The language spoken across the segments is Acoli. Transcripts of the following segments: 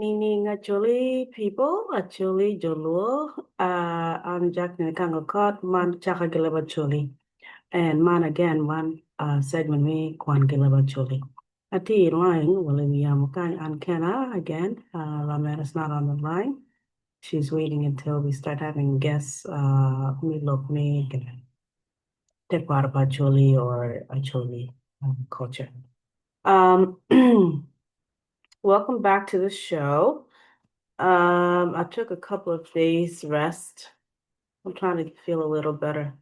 Meaning Acholi people, Acholi Joluo, I'm Jacqueline Kangokot, man chaka gileba Acholi. And man again, man segment me kwan gileba Acholi. Ati line, William Yamukang and Kenna again, Ramen is not on the line. She's waiting until we start having guests, me look me tekwaro pa Acholi or Acholi culture. Welcome back to the show. I took a couple of days rest. I'm trying to feel a little better.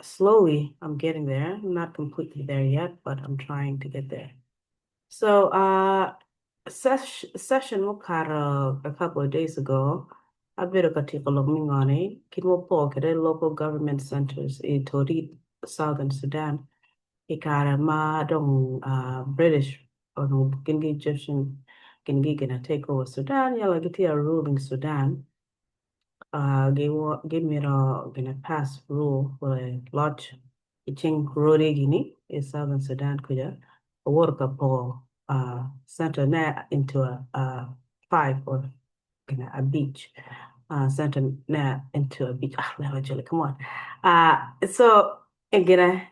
Slowly, I'm getting there. I'm not completely there yet, but I'm trying to get there. So, session mukato a couple of days ago, abedo ka tiko lok me ngoni, kit ma opor kwede local government centers i Torit, Southern Sudan, i kare ma dong British onongo gin ki Egyptian gin gi gonna take over Sudan, yala gitye ruling Sudan, gimito gonna pass rule loc i cing rodi gini i Southern Sudan kuca owoto ka poko center ne into a five or abic center ne into abic ah come on so gine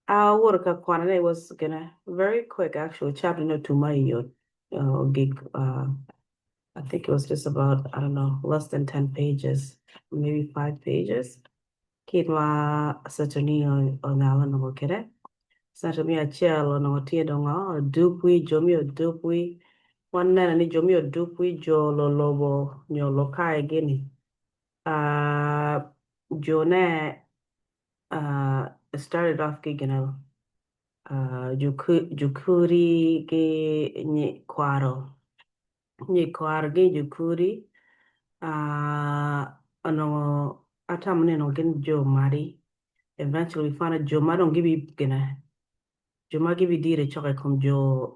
awoto ka kwanone it was gonna very quick actually chapter no tuma yot gig I think it was just about, I don't know, less than 10 pages, maybe 5 pages. Kit ma Saturnino ongalo onongo kwede. Center me acel onongo tye dong odupwi, jo me odupwi. Wan neno ni jo me odupwi jo lolobo nyo lokai gini. Jo ne started off ki gino Jukuri ki nyikwaro. Nyikwaro ki jukuri onongo atamo ni onongo gin jo madi. Eventually we found out jo ma dong gibigine jo ma gibidiro cok i kom jo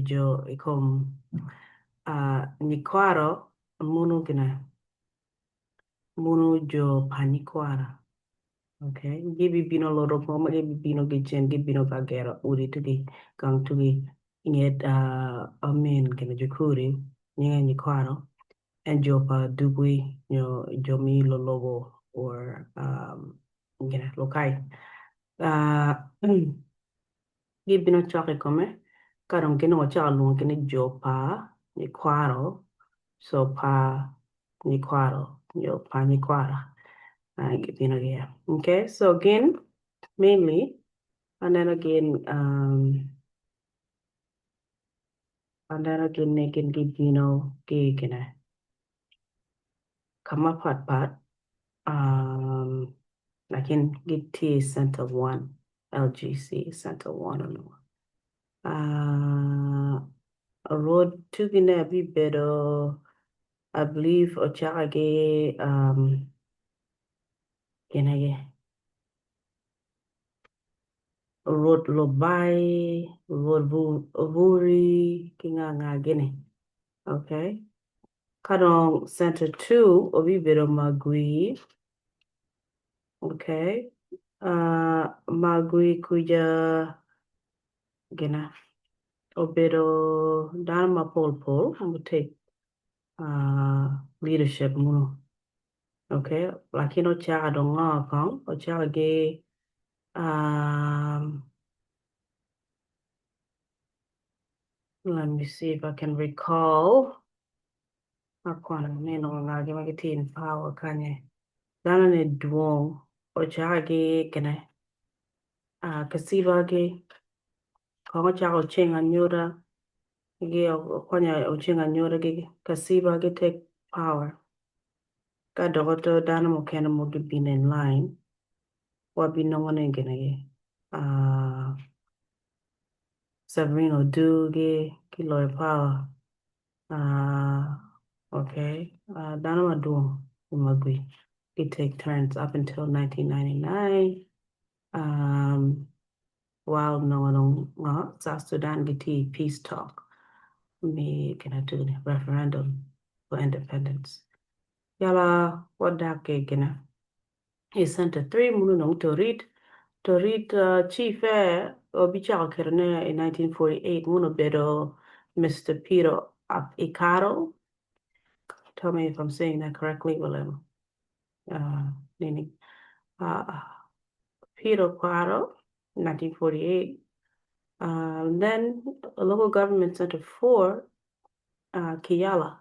jo i kom nyikwaro munu gine munu jo pa nyikwara. Okay, gibibino loro mo ma gibibino gicen gibino ka gero udi tugi gang tugi inget amin gin jukuri nyinge nyikwaro en jo pa dugwi nyo jo mi lolobo or gin lukai. Gibino cok i kome, ka dong gin onongo cako lwongogi ni jo pa nyikwaro, co pa nyikwaro nyo pa nyikwara gibino iye. Okay, so gin mainly aneno gin aneno gin ni gin gibino ki i kine ka mapatpat lakin gitye i center one LGC center one onongo rwod tugine bibedo I believe ocaka ki gin aye rwod lubai rwod buri ki nga nga gini okay ka dong center two obibedo magwir okay magwir kuca gina obedo dano mapol pol ma take leadership munu okay lakin ocaka dong ngo kong ocako ki let me see if I can recall akwano ni onongo ngagi ma gitye in power kany dano ni dwong ocako ki kine kacibagi kong ocako ceng anyuta gi okonyo oceng anyuta gi kacibagi take power ka dok oto dano mukene ma gibino in line wabinongo ni gin aye Severino Odugi ki loyo power okay dano madwong i Magwi gi take turns up until 1999 while onongo dong ngo South Sudan gitye i peace talk me referendum for independence. Yala wadak ki gine i center 3 muno dong Torit Torit chief-e obicako ketone i 1948 muno obedo Mr. Peter Ikaro. Tell me if I'm saying that correctly, William. Nini. Peter Kwaro, 1948. Then local government center 4, Kiyala.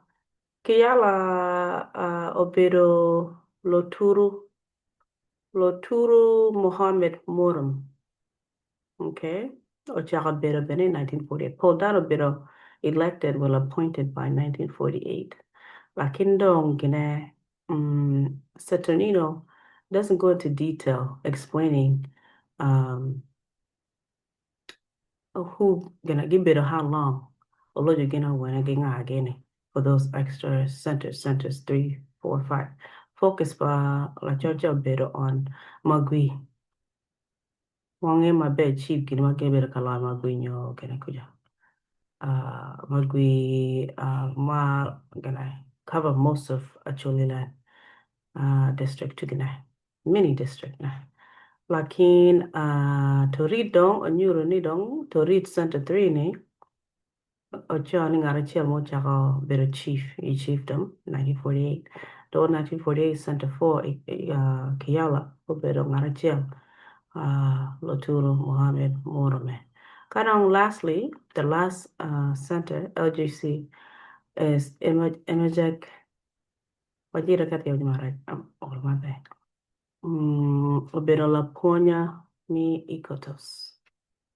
Kiyala obedo Loturu, Loturu Mohammed Murum. Okay. Ochako bedo bene in 1948. Pol dano obedo elected, well appointed by 1948. Lakin dong gine Saturnino doesn't go into detail explaining who gonna give it how long olojo gina wena ginga again for those extra centers, centers 3, 4, 5. Focus pa lacoca obedo on Magwi. Wange maber chief gin ma gibedo ka loyo Magwi nyo gine kuca. Magwi ma gonna cover most of Acholi district gine, mini district na. Lakin Torit dong onyuto ni dong Torit Center 3 ni oco ni ngat acel mo ocako bedo chief i chiefdom 1948. Do 1948 Center 4 Kiyala obedo ngat acel Loturu Mohammed Murame. Ka dong lastly, the last center, LGC, is Imajek Wajira ka tiyo marach maber. Obedo Laponya mi Ikotos.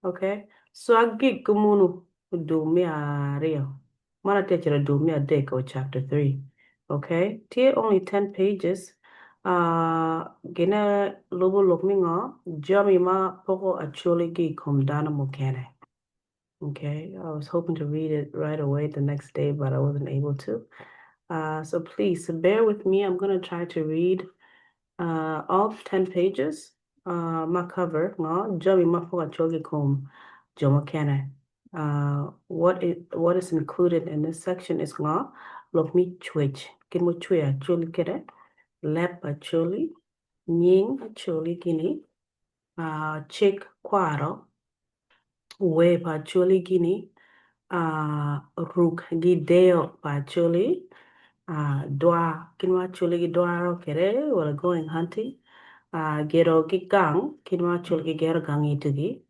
Okay, so agik munu dul me aryo. Mana tye cito dul me adek o chapter 3. Okay, tye only 10 pages. Gine lubo lok mi ngo jami ma poko Acholi ki i kom dano mukene. Okay, I was hoping to read it right away the next day, but I wasn't able to. So please bear with me. I'm going to try to read all 10 pages. Ma cover ngo jami ma poko Acholi ki kom jo mukene. What is included in this section is ngo lok mi cwec kit mo cweyo Acholi kede leb Acholi nying Acholi gini cik kwaro wer pa Acholi gini ruk gi deyo pa Acholi dwar kit ma Acholi gidwaro kede wala going hunting gedo ki gang kit ma Acholi gigero gang itugi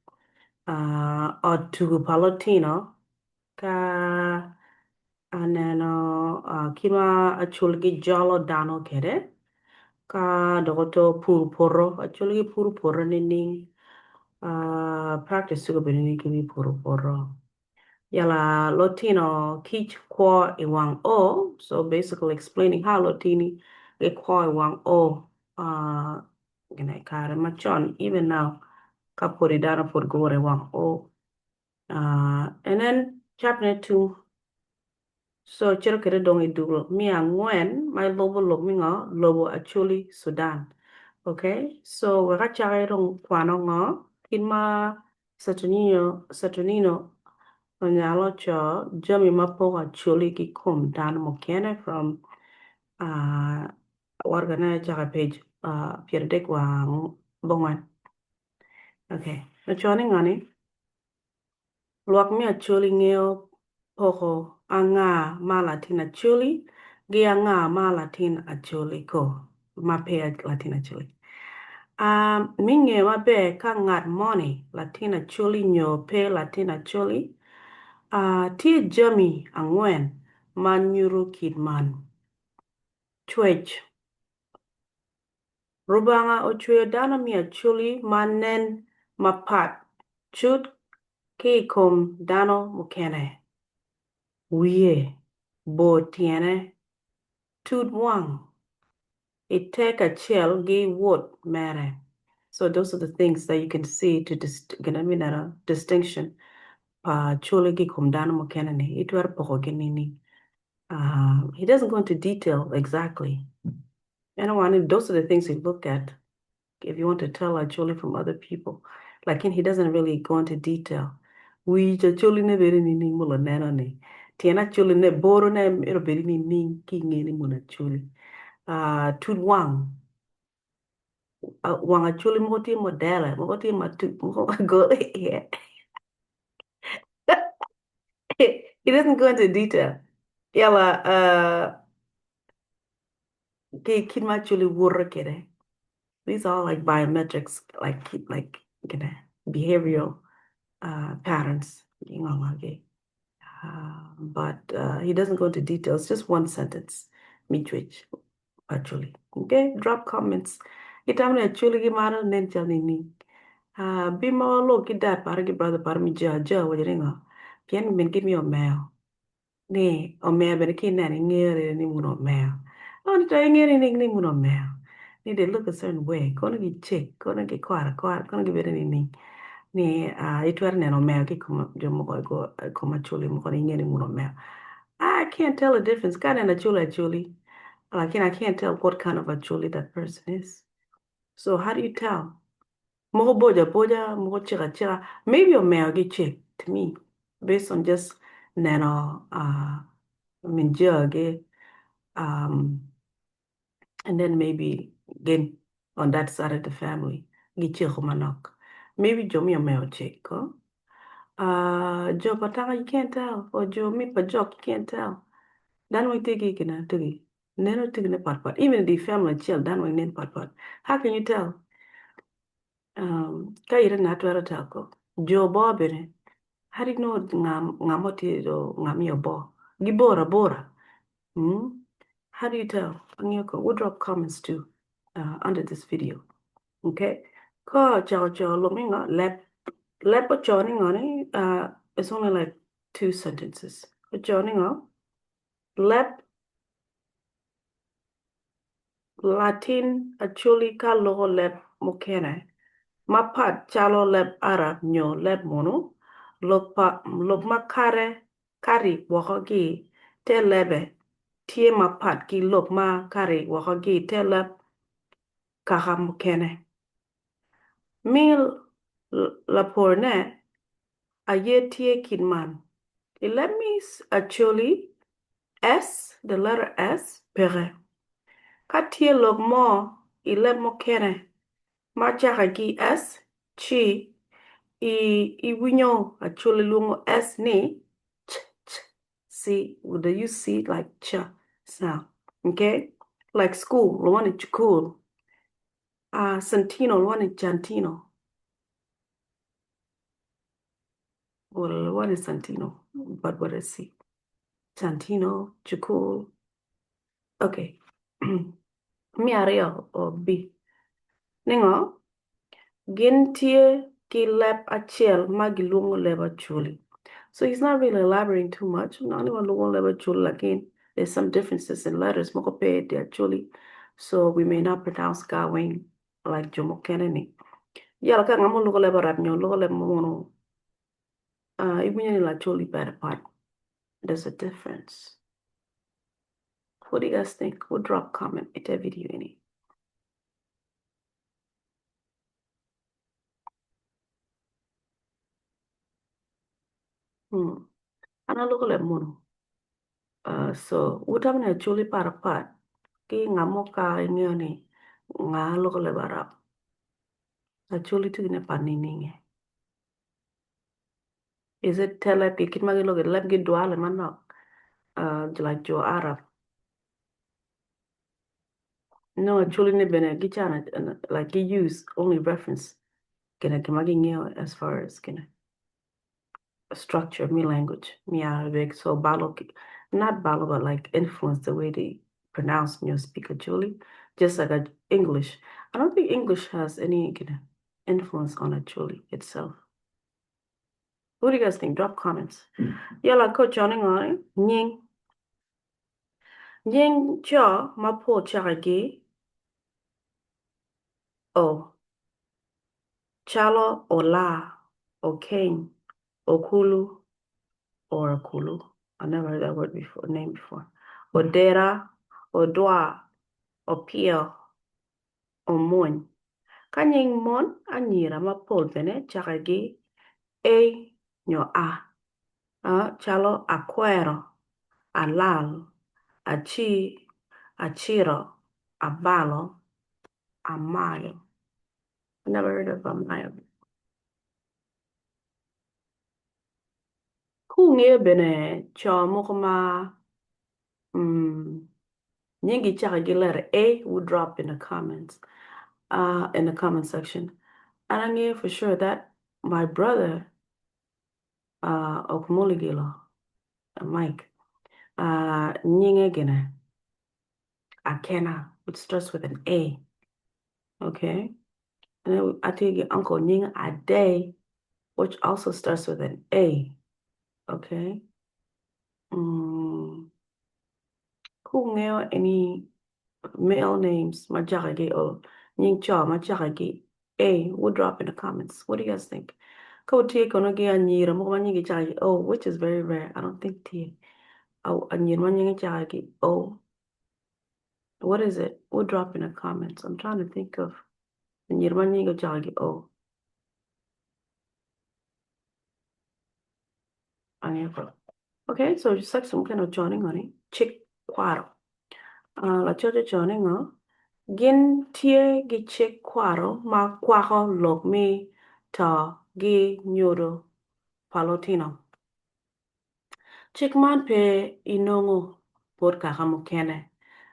ot tugo pa lutino ka aneno kit ma Acholi gijolo dano kede ka dok oto puro poto Acholi gipuro poto nining practice tye obedo ni gibipuro poto yala lutino kic kwo i wang o, so basically explaining how lutini gikwo i wang o gine kare macon, even now ka podi dano pud gure i wang o. And then chapter 2 so cito kede dong i dul me angwen ma lubo lok mi ngo lobo Acholi Sudan. Okay, so wek acaki dong kwano ngo kit ma Saturnino onyalo co jami ma poko Acholi ki kom dano mukene from wargane cako i page 39. Okay, oco ni ngo ni lwak me Acholi ngeyo poko anga ma latin Acholi gi anga ma latin Acholi ko ma pe latin Acholi. Mi ngeyo maber ka ngat moni latin Acholi nyo pe latin Acholi, tye jami angwen ma nyuto kit man. Cwec. Rubanga ocweyo dano me Acholi ma nen mapat cut ki i kom dano mukene. Wiye, bor tyene, tut wang, i te kacel gi wot mere. So those are the things that you can see to gina mi neno distinction pa Acholi ki i kom dano mukene ni itwero poko gi nining. He doesn't go into detail exactly. And those are the things he look at if you want to tell Acholi from other people. Like he doesn't really go into detail. Wic Acholi ne bedo nining mulo neno ni. Tyen Acholi ne boro ne mito bedo nining ki nge ni mun Acholi. Tut wang. Wang Acholi moko tye modele, moko tye matut, moko magol. Yeah. He doesn't go into detail. Yala uh ki kit ma Acholi woto kwede. These are all like biometrics, like like gine behavioral uh, patterns. But he doesn't go into details, just one sentence. Me cwec Acholi. Okay, drop comments. Itamo ni Acholi gimaro nen cal nining? Uh, bi ma walok ki dad pare ki brother pare mi jo ajo waco ni ngo? Pien min gi miyo omeo. Ni omeo bene ki ineno ingeyo rene ni mun omeo. Oh, to ingeyo nining ni mun omeo? Ni they look a certain way. Kono gicek, kono gikwaro akwara, kono gibedo nining? Ni uh, itwero neno omeo ki i kom jo mogo i kom Acholi mogo ni ingeyo ni mun omeo. I can't tell the difference. Ka aneno Acholi Acholi, lakin I can't tell what kind of Acholi that person is. So how do you tell? Mogo boco aboca, mogo cek aceka. Maybe omeo gicek to me based on just neno uh, min jagi um, and then maybe gin on that side of the family giceko manok. Maybe jo me omeo cek ko. Uh, jo pa tanga you can't tell or jo me pa jok you can't tell. Dano weng tye ki kina tugi. Neno tugi ne pat pat. Even the family acel dano weng nen pat pat. How can you tell? Um, ka ite na twero tell ko. Jo bo bene. How do you know nga nga mo tye do nga mi obo? Gibor abora. Hmm? How do you tell? Angiyo ko. We'll drop comments too uh, under this video. Okay? Ko chako cho lok ni ngo leb leb ocho ni ngo ni uh, it's only like two sentences. Ocho ni ngo leb Latin Acholi ka loko leb mukene mapat calo leb Arab nyo leb Munu, lok pa lok ma kare kati woko ki te lebe tye mapat ki lok ma kati woko ki te leb kaka mukene. Mi laporne aye tye kit man, I leb me Acholi, S, the letter S, peke. Ka tye lok mo i leb mukene ma cake ki S, ci i iwinyo Acholi lwongo S ni ch ch see do you see like ch sound okay like school lwongo ni cukul uh, Santino lwongo ni Cantino well lwongo ni Santino but what is he Santino cukul okay me aryo or B ningo Gin tye ki leb acel ma gilwongo leb Acholi. So he's not really elaborating too much. Not ni walwongo leb Acholi lakin there's some differences in letters mogo pe i Acholi so we may not pronounce ga weng like jo mukene ni. Yala ka ngat mo lwongo leb Arab nyo lwongo leb munu uh, iwinyo ni Lacholi better but there's a difference. What do you guys think? We'll drop comment ite video ini. Hmm. An aloko leb munu. Uh, so wutamo ni Acholi pat apat ki nga mo ka ingeyo ni nga loko leb Arab. Acholi tye gine pat nining? Is it te leb ki kit ma giloko leb gidwale manok uh, like jo Arab? No, Acholi ni bene gicano like gi use only reference gine gima gingeyo as far as gine structure me language me Arabic so balo not balo but like influence the way they pronounce nyo speak Acholi just like a English. I don't think English has any gine influence on Acholi itself. What do you guys think? Drop comments. Yala ko choni ngoi nying Nying co mapol cako ki O, calo Olaa, Okeny, Okulu, or Akulu, I never heard that word before, name before, Odera, Odwa, Opio, Omony. Ka nying mon anyira mapol bene cako ki A nyo A, calo akwero, alal, aci, aciro, abalo, amayo. I never heard of amayo. Ka wungeyo bene co mogo ma mm, nyingi cako ki letter A, wu drop in the comments, in the comment section. An angeyo for sure that my brother Okmuligilo Mike nyinge gine Akena which starts with an A okay and then atye ki uncle nyinge Ade which also starts with an A okay mm ka wungeyo any male names ma cake ki or nying co ma cake ki A wu drop in the comments what do you guys think ka wutye kono ki anyira mogo ma nyingi cake ki O which is very rare I don't think tye anyira ma nyingi cake ki O what is it wu drop in the comments I'm trying to think of anyira ma nyingi ocake ki O angeyo kong okay so section mukene ocono ni ngo ni cik kwaro Lacoc ocoyo ni ngo? Gin tye gi cik kwaro ma kwako lok me to gi nyodo pa lutino. Cik man pe inongo bot kaka mukene.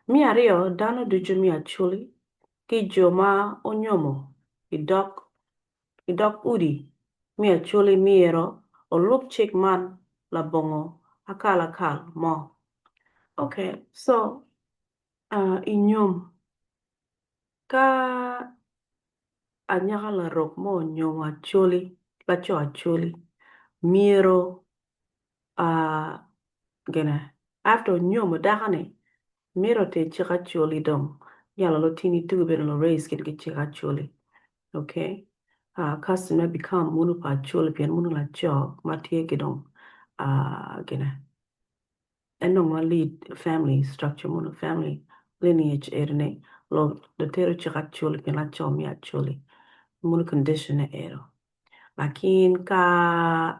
Me aryo, dano ducu me Acholi ki jo ma onyomo i dog udi me Acholi myero olub cik man labongo akalakal mo. Okay, so i nyom, ka anyaka larok mo onyomo acholi, laco acholi, myero gine, after onyomo dako-ni, myero oter cik acholi dong, nyalo lutini tugo bene lu raise gin ki cik acholi, okay, custom me become munu pa acholi pien munu laco ma tye ki dong gine. En dong ma lead family structure mono family lineage eri ni lutero cik acholi pien laco me acholi mono condition ne ero lakin ka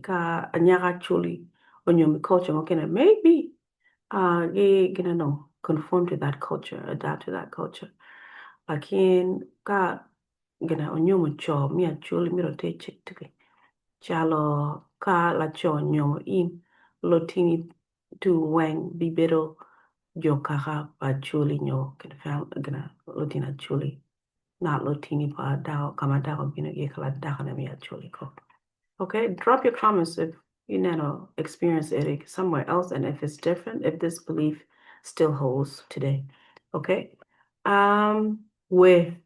ka anyaka acholi onyo culture mukene maybe gi gine dong conform to that culture adapt to that culture lakin ka gine onyomo co me acholi myero oter cik tuki calo ka laco onyomo in lutini tu weng bibedo jo kaka pa acholi nyo gine lutino acholi not lutini pa dako ka ma dako obino iye ka ladakone me acholi ko ok drop your comments if ineno experience eni somewhere else and if it's different if this belief still holds today ok wer.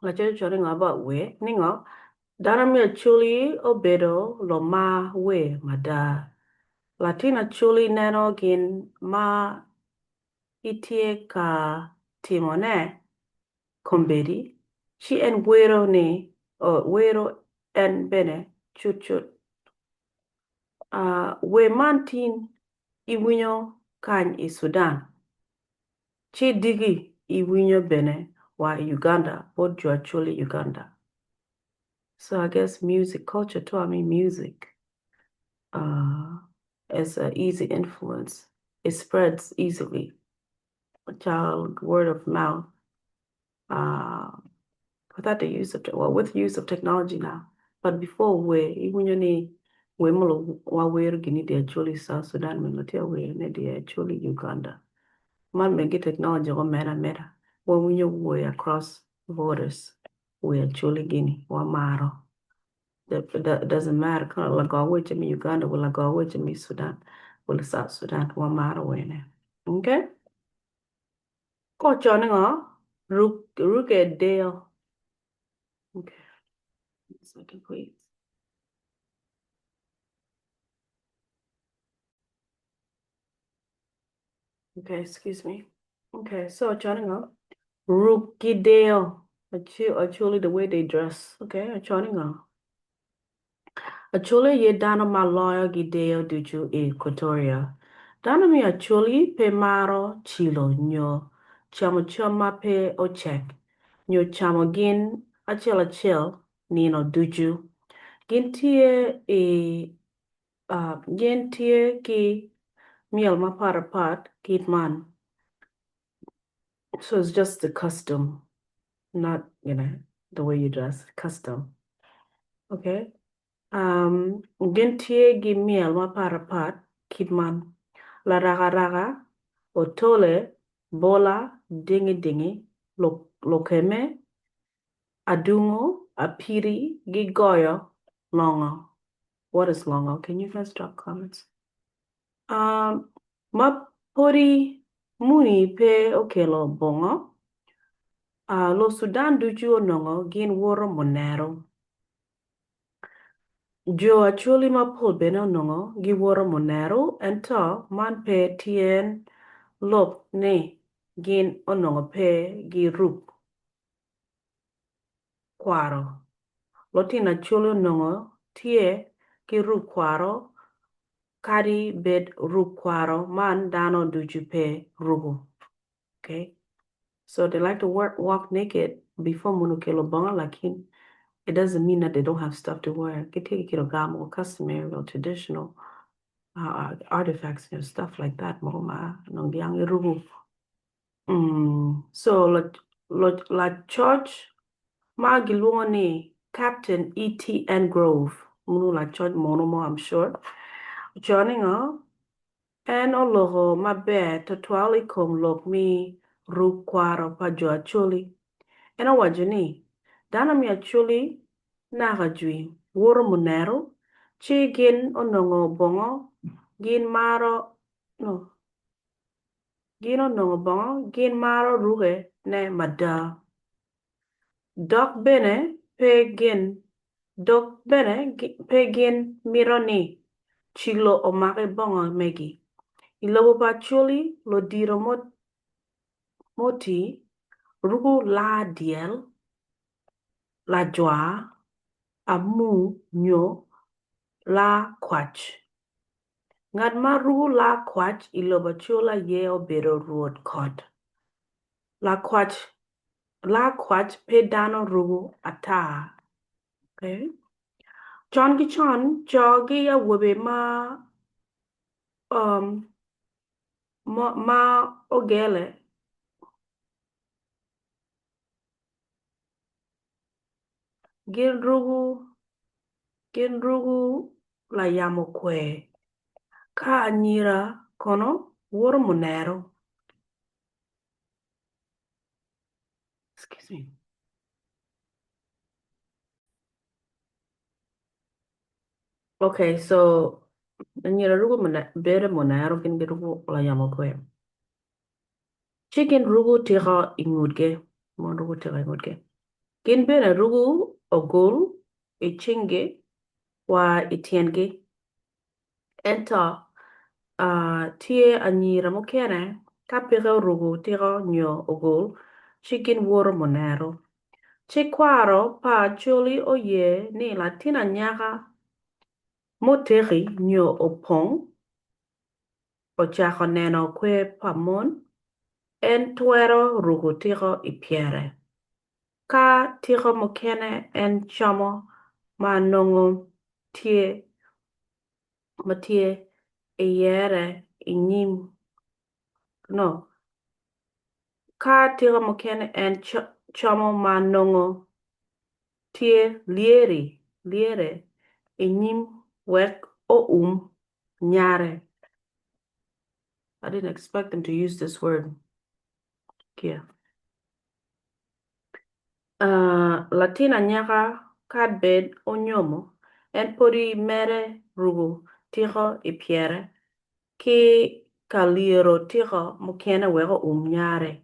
Lacoc ocoyo ni ngo about wer? Ni ngo? Dano me Acholi obedo lumar wer mada. Latin Acholi neno gin ma itye ka timone kombeddi ci en wero ni wero en bene cutcut. Wer man tin iwinyo kany i Sudan. Ci diki iwinyo bene wa i Uganda bot jo Acholi Uganda. So I guess music culture taught me music uh, is an easy influence. It spreads easily. Child word of mouth. Uh, without the use of well with use of technology now. But before we iwinyo ni we mulo wa wero gini di Acholi South Sudan min tye wer ne di Acholi Uganda. Man bene ki technology ko medo ameda wawinyo wer across borders wer Acholi gini wamaro. That doesn't matter ka lago weche me Uganda wala lago weche me Sudan wala South Sudan wamaro wene. Okay? Ko ocoyo ni ngo? Ruke deyo. Okay. One second, please. Okay, excuse me. Okay, so ocoyo ni ngo? Ruk deyo. Actually, the way they dress. Okay, ocoyo ni ngo? Acholi aye dano ma loyo gi deyo ducu i Equatoria. Dano me Acholi pe maro cilo nyo camo cam ma pe ocek, nyo camo gin acel acel nino ducu. Gin tye i gin tye ki myel mapat pat kit man. So it's just the custom, not you know the way you dress, custom. Okay. Um, gin tye gi myel mapat apat kit man, Larakaraka, Otole, Bola, Dingi dingi, Lokeme, Adungo, Apiri, gi goyo longo. What is longo? Can you guys drop comments? Um, ma podi muni pe okelo bongo, uh, lo Sudan ducu onongo gin woro munero. Jo Acholi mapol bene onongo giworo munero ento man pe tyen lok ni gin onongo pe girub kwaro. Lutino Acholi onongo tye ki rub kwaro kadi bed rub kwaro man dano ducu pe rubo. Okay so they like to work walk naked before munu okelo bongo lakin it doesn't mean that they don't have stuff to wear gitye ki kit ogaa mogo customary or traditional uh, artifacts and stuff like that mogo ma nongo giang giruko mm, so lacoc ma gilwongo ni Captain ETN Grove munu lacoc munu mo I'm sure ocoyo ni ngo En oloko maber twatwal i kom lok me ruk kwaro pa jo Acholi. En owaco ni, Dano me Acholi naka jwi woto munero, ci gin onongo bongo gin maro no gin onongo bongo gin maro ruke ne mada. Dok bene pe gin dok bene pe gin mito ni cilo omaki bongo megi. I lobo pa Acholi, ludito muti ruko laa dyel, lajwa, amur nyo laa kwac. Ngat ma ruko laa kwac i lobo Acholi aye obedo rwod kot. Lakwac Lakwac pe dano ruko ata. Okay. Con ki con, co ki awobe ma um, ma ogele gin ruko gin ruko layamo kwer ka anyira kono woto munero. Excuse me. Okay, so anyira ruko bedo munero gin giruko layamo kwer. Ci gin ruko tiko i ngutgi, mon ruko tiko i ngutgi. Gin bene ruko ogul i cinggi wa i tyengi. Ento tye anyira mukene ka peke oruko tiko nyo ogul ci gin woto munero. Ci kwaro pa Acholi oye ni latin anyaka muteki nyo opong ocako neno kwer pa mon, en twero ruko tiko i pyere. Ka tiko mukene en como ma nongo tye ma tye iyere i nyim no Ka tiko mukene en como ma nongo tye lyeri lyere i nyim wek oum nyare. I didn't expect them to use this word here. Latin anyaka kad bed onyomo, en podi mere ruko tiko i pyere ki ka lyero tiko mukene wek oum nyare.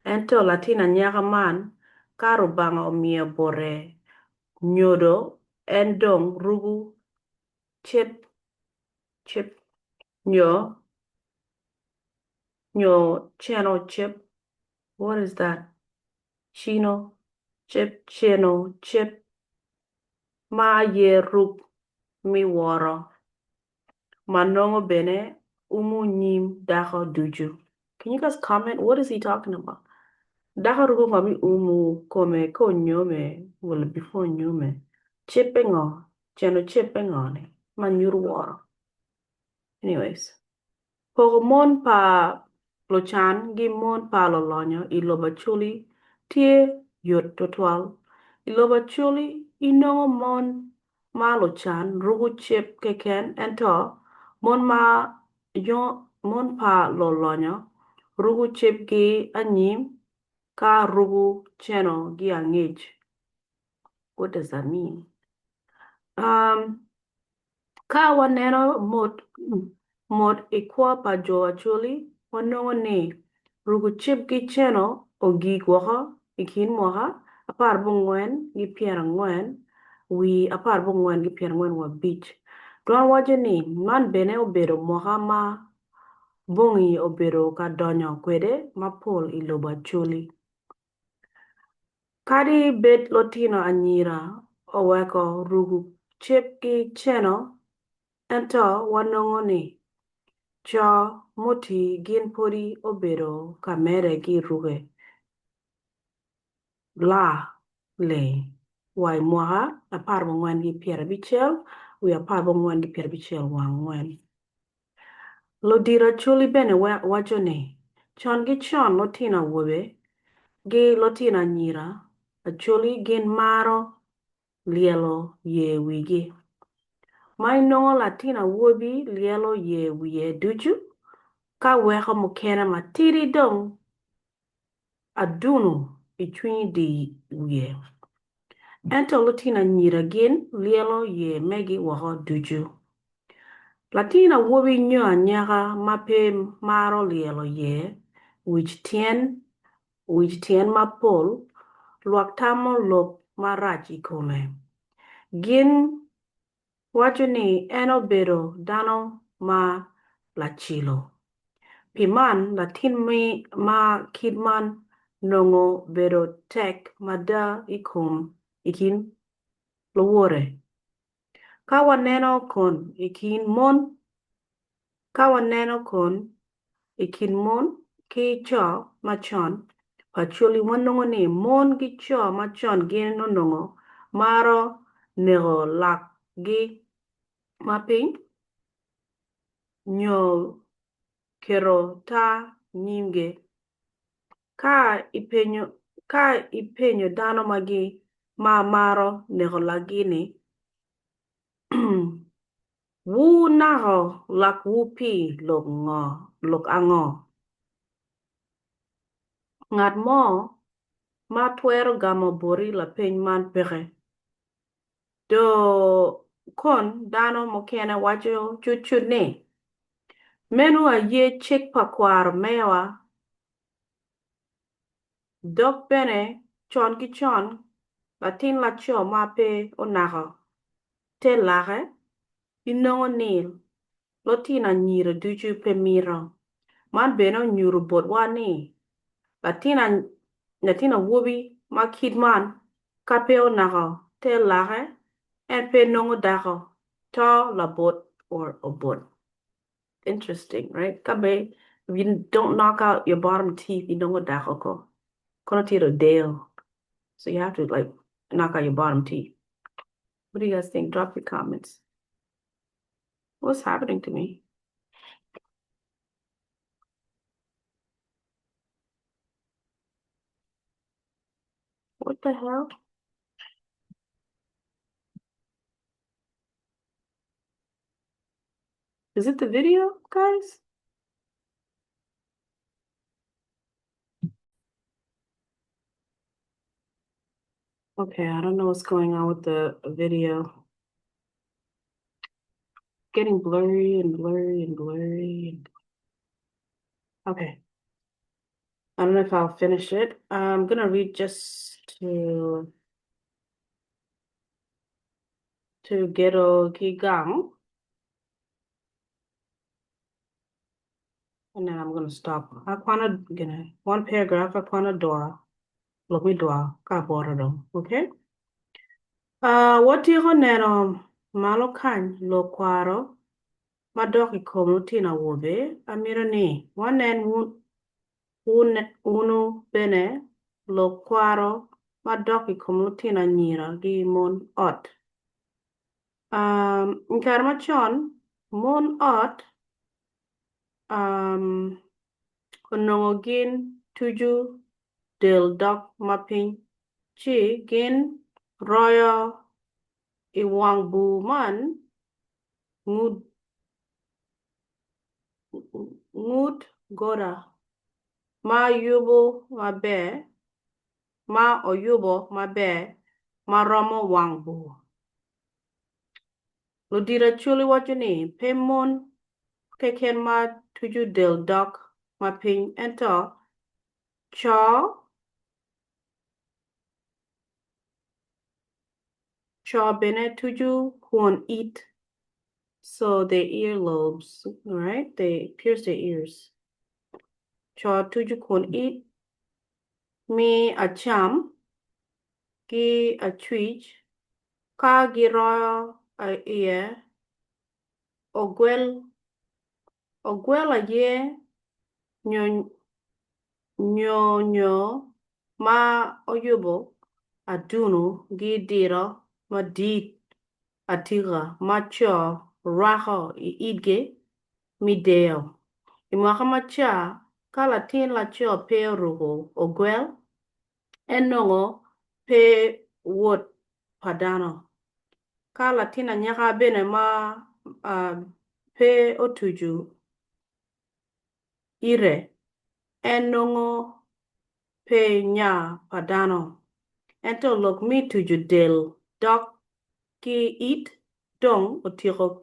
Ento latin anyaka man ka Rubanga omiyo bote nyodo en dong ruko cip cip nyo nyo ceno cip what is that cino cip ceno cip ma aye ruk me woro ma nongo bene umo nyim dako ducu can you guys comment what is he talking about dako ruko ngo me umo kome ka onyome wala before onyome cippe ngo ceno cippe ngo ni ma nyuto woro anyways Poko mon pa lucan gi mon pa lulonyo i lobo Acholi tye yot tutwal. I lobo Acholi inongo mon. ma lucan ruko cip keken ento mon ma mon pa lulonyo ruko cipgi anyim ka ruko cenogi angec. What does that mean? Um, Ka waneno mot mot i kwo pa jo Acholi, wanongo ni ruko cibgi ceno ogik woko i kin mwaka aparbongwen ki pyerangwen wi aparbongwen ki pyerangwen wa abic. Dwan waco ni man bene obedo mwaka ma bongi obedo ka donyo kwede mapol i lobo Acholi. Kadi bed lutino anyira oweko ruko cibgi ceno, ento wanongo ni co mutii gin podi obedo ka medde ki ruke laa leng wa i mwaka aparbongwen ki pyerabicel wiye aparbongwen ki pyerabicel wa angwen. Ludito Acholi bene waco ni, Con ki con lutino awobe ki lutino anyira Acholi gin maro lyelo yer wigi. Ma inongo latin awobi lyelo yer wiye ducu ka weko mukene matidi dong Aduno i cwiny di wiye. Ento lutino anyira gin lyelo yer megi woko ducu. Latin awobi nyo anyaka ma pe maro lyelo yer wic tyen wic tyen mapol, lwak tamo lok marac i kome. Gin Waco ni en obedo dano ma lacilo. Pi man, latin ma kit man nongo bedo tek mada i kom i kin luwote. Ka waneno kon i kin mon Ka waneno kon i kin mon ki co macon, Acholi wanongo ni mon ki co macon gin onongo maro neko lakgi ma piny nyo keto taa nyimgi. Ka ipenyo dano magi ma maro neko lakgi ni, Wunako lakwu pi lok ango? Ngat mo ma twero gamo boti lapeny man peke. Do kon dano mukene waco cutcut ni, 'Meno aye cik pa kwaro mewa. Dok bene con ki con latin laco ma pe onako te lake, inongo ni lutino anyira ducu pe mito. Man bene onyuto botwa ni latin awobi ma kit man ka pe onako te lake, en pe nongo dako, to labot or obot. Interesting, right? Ka be if you don't knock out your bottom teeth, inongo dako ko. Kono tye deo. So you have to like knock out your bottom teeth. What do you guys think? Drop your comments. What's happening to me? What the hell? Is it the video, guys? Okay, I don't know what's going on with the video. Getting blurry and blurry and blurry. Okay. I don't know if I'll finish it. I'm gonna read just to to Ghetto Gigang. And then I'm gonna stop. Akwano gonna one paragraph akwano dwa lok me dwa ka aboro dong. Okay? Uh, watyeko neno malo kany lok kwaro madok i kom lutino awobe. Amito ni wanen wunu bene lok kwaro madok i kom lutino anyira ki mon ot. I kare macon, mon ot onongo gin tuco del dog ma piny ci gin royo. I wang bur man, ngut goda ma oyubo maber ma romo wang bur. Ludito Acholi waco ni pe mon keken ma tuco del dok ma piny ento co bene tuco kwon it, so their ear lobes, right? They pierce their ears. Co tuco kwon it mi acam ki acwic ka giroyo iye ogwel aye nyonyo ma oyubo aduno ki diro madit atika ma co rwako i itgi me deyo. I mwaka maca, ka latin laco pe oruko ogwel, en nongo pe wod pa dano. Ka latin anyaka bene ma pe otuco ite, en nongo pe nya pa dano. Ento lok me tuco del dok ki it dong otyeko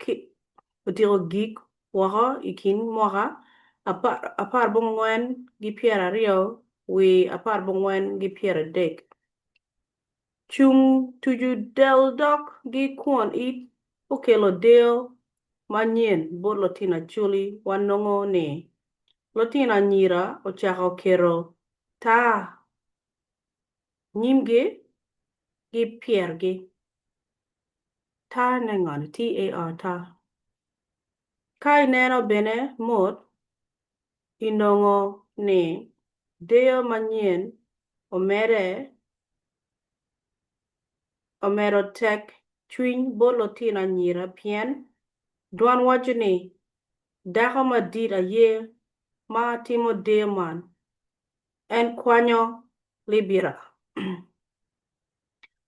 gik woko i kin mwaka aparbongwen ki pyeraryo wi aparbongwen ki pyeradek. Cung tuco del dok ki kwon it okelo deyo manyen bot lutino Acholi wanongo ni lutino anyira ocako keto taa nyimgi ki pyergi. Taa ne ngoni? TAR taa. Ka ineno bene mot, inongo ni deyo manyen omedo tek cwiny bot lutino anyira pien dwan waco ni dako madit aye ma timo deyo man, en kwanyo libira,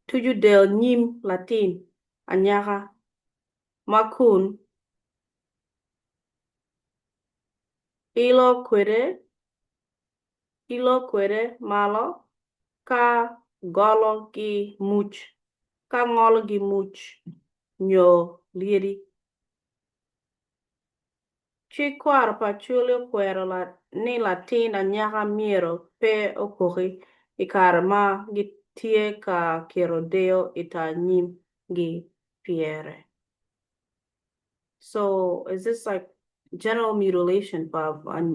tuco del nyim latin anyaka ma kun ilo kwede malo ka ngolo ki muc nyo lyedi. Cik kwaro pa Acholi okwero ni latin anyaka myero pe okoki i kare ma gitye ka keto deyo i tar nyim gi pyere. So is this like general mutilation pa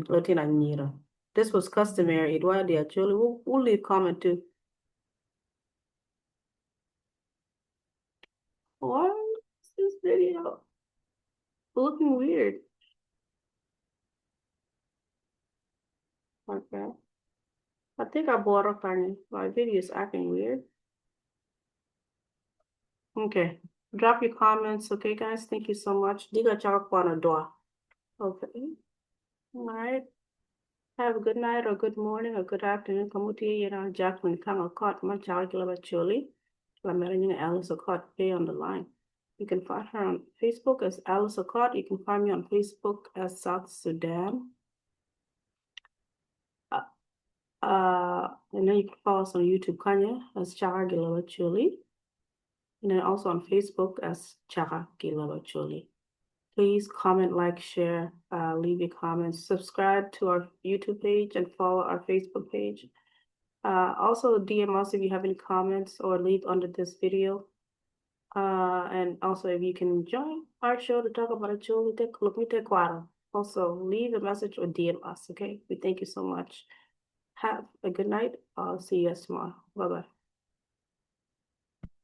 lutino anyira? This was customary i dwaya di Acholi. We'll leave comment too. Why is this video looking weird? Okay. I think I bought up on my video is acting weird. Okay. Drop your comments, okay guys? Thank you so much. Diga chaka dwa. Okay. All right. Have a good night or good morning or good afternoon. Kamuti yena Jacqueline Kang Okot Manchal Choli. Lamera nyinga Alice Okot pay on the line. You can find her on Facebook as Alice Okot. You can find me on Facebook as South Sudan. And then you can follow us on YouTube, Kanya, as Chaka Gilaba Choli. And then also on Facebook as Chaka Gilaba Choli. Please comment, like, share, leave your comments, subscribe to our YouTube page, and follow our Facebook page. Also, DM us if you have any comments or leave under this video. And also, if you can join our show to talk about Acholi, also leave a message or DM us, okay? We thank you so much. Have a good night. I'll see you guys tomorrow. Bye-bye.